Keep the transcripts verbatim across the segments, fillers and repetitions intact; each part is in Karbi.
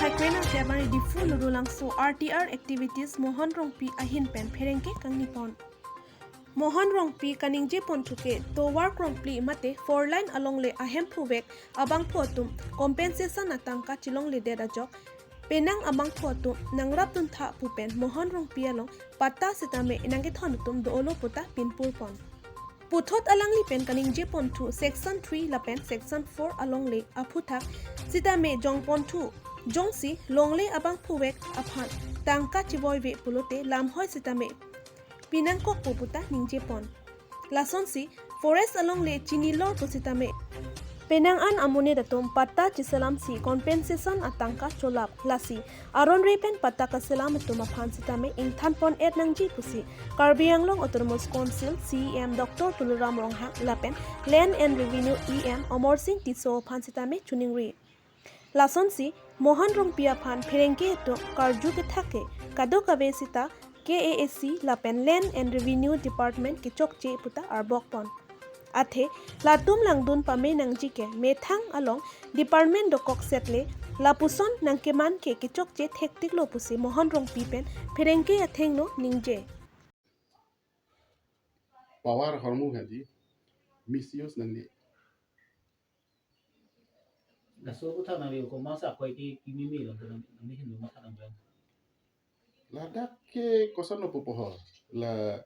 Haikwena Siabari Diphu Lurulangso R T R activities Mohan Rongpi ahin pen pherangke kangni pon. Mohan Rongpi kaningje ponthu ke tovar krongpli mate four lane alongle ahemphu vek abangphu atum compensation atangka chelongledet ajok penang abangphu atum nangrapdun tha pu pen Mohan Rongpi along patta sitame nangkethon atum do-olo puta pinpur pon. Puthot alangli pen kaningje ponthu section three lapen section four alongle aphuthak sitame jong ponthu, jongsi longle abangphu vek aphan tangka chevoive pulote lamhoi sitame pinangkokpo puta ningje pon. Lasonsi forest alongle chinilor pusitame penang an amonit atum patta cheselamsi compensation atangka cholap, lasi aron re pen patta kaselam atum aphan sitame ingthan pon-et nangji pusi Karbi Anglong Autonomous Council C E M Doctor Tuliram Ronghang lapen Land and Revenue E M Amarsing Tisso aphan sitame choningri. Lasonsi Mohan Rongpi aphan pherangke atum karju kethak ke kadokave sita K A A C lapen Land and Revenue Department kechokche puta arbok pon. Athe latum langdun pame nangji ke methang along department dokok setle lapuson nangkeman ke kechokche thektiklo pusi Mohan Rongpi pen pherangke athengno ningje. Power ahormu hadi misuse nangne. Laso aphuthak nangli komatsi akoi ke kimi mi lo, nang nangli hindu matha nang bang. Ladak ke koson lo pupo ho. La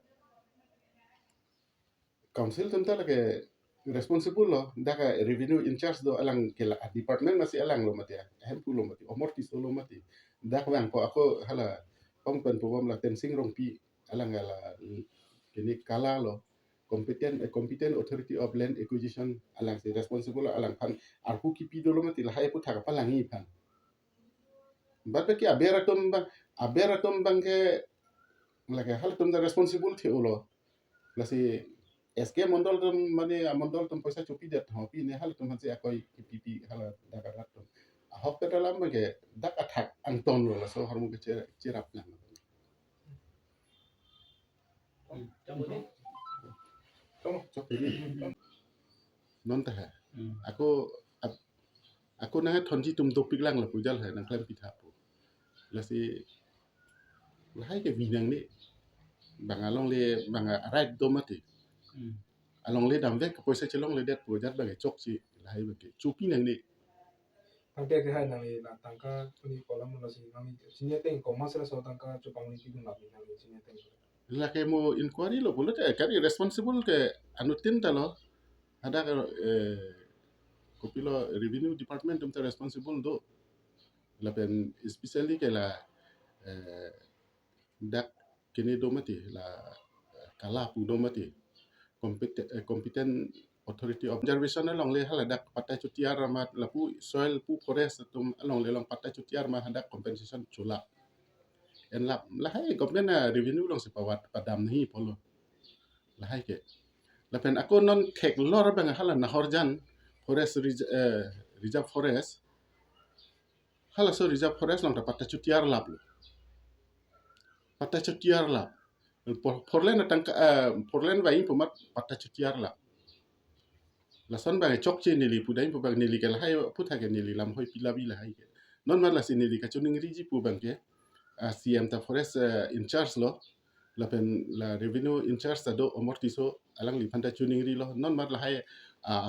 council atum ta lake responsible lo, dak a revenue in charge do, alang ke la department masi alang lo mati, ahemphu lo mati, Amarsing Tisso lo mati. Dak vangpo ako hala pong pen pubom la Tensing Rongpi, alang hala kini kala lo, competent, eh, competent authority of land acquisition, alangsi responsible lo, alangphan arpu kipi dolo mati, lahai aphuthak palangji aphan. But ke aber atum bang, aber atum bang ke lake halatum ta responsible thi ulo. Lasi S K mondol atum mane amondol atum poisa chopidet ho, pine halatum aphansi akoi kipipi hala dak arat atum. Ahok ke dalam ke dak athak angton lo, laso ahormu ke che-, cherap nang. Hmm, chok ini. Chok ini. Non ta hai. Hmm. Ako ap-, ako nangthonji atum dopik lang lapu jal hai nangklem pitha pu. Lasi lahai ke binong ni bang alongle bang a right do mati. Hmm. Alongle damvek poisa chelongledet pu ajat bang chokche, lahai bang ke chopi nangne. Tangte ke hai nangli la tangka tuni kolam lo si nangli chini ateng komatsi laso tangka chopangli pidun lap nangli chini ateng. Lake mo inquiry lo pulote kari responsible ke anuttin ta lo. Hadak, eh, kopilo revenue department atum ta responsible do. Lapen especially ke la, eh, dak kene do mati la, eh, kala pu do mati. Compet-, eh, competent authority of conservation alongle hala dak patta chutiar amat lapu soil pu forest atum alongle along patta chutiar ma hadak compensation cholap. En lap lahai government a revenue alongsi pawat padam nahi pulo. Lahai ke. Lapen ako non theklor bang hala Nahorjan forest res-, eh, reserve forest. Halaso reserve forest along ta patta chutiar lap lo. Patta chutiar lap. Por-, porlen atangka, eh, porlen vain pumat patta chutiar lap. Lason bang chokche neli pu dai pu bang neli ke lahai aphuthak ke neli lamhoi pilabi lahai ke. Non mar lasi neli kachoningriji pu bang ke, ah, C M ta forest, eh, in charge lo. Lapen la revenue in charge ta do Amarsing Tisso alangliphan ta choningri lo. Non mar lahai, ah,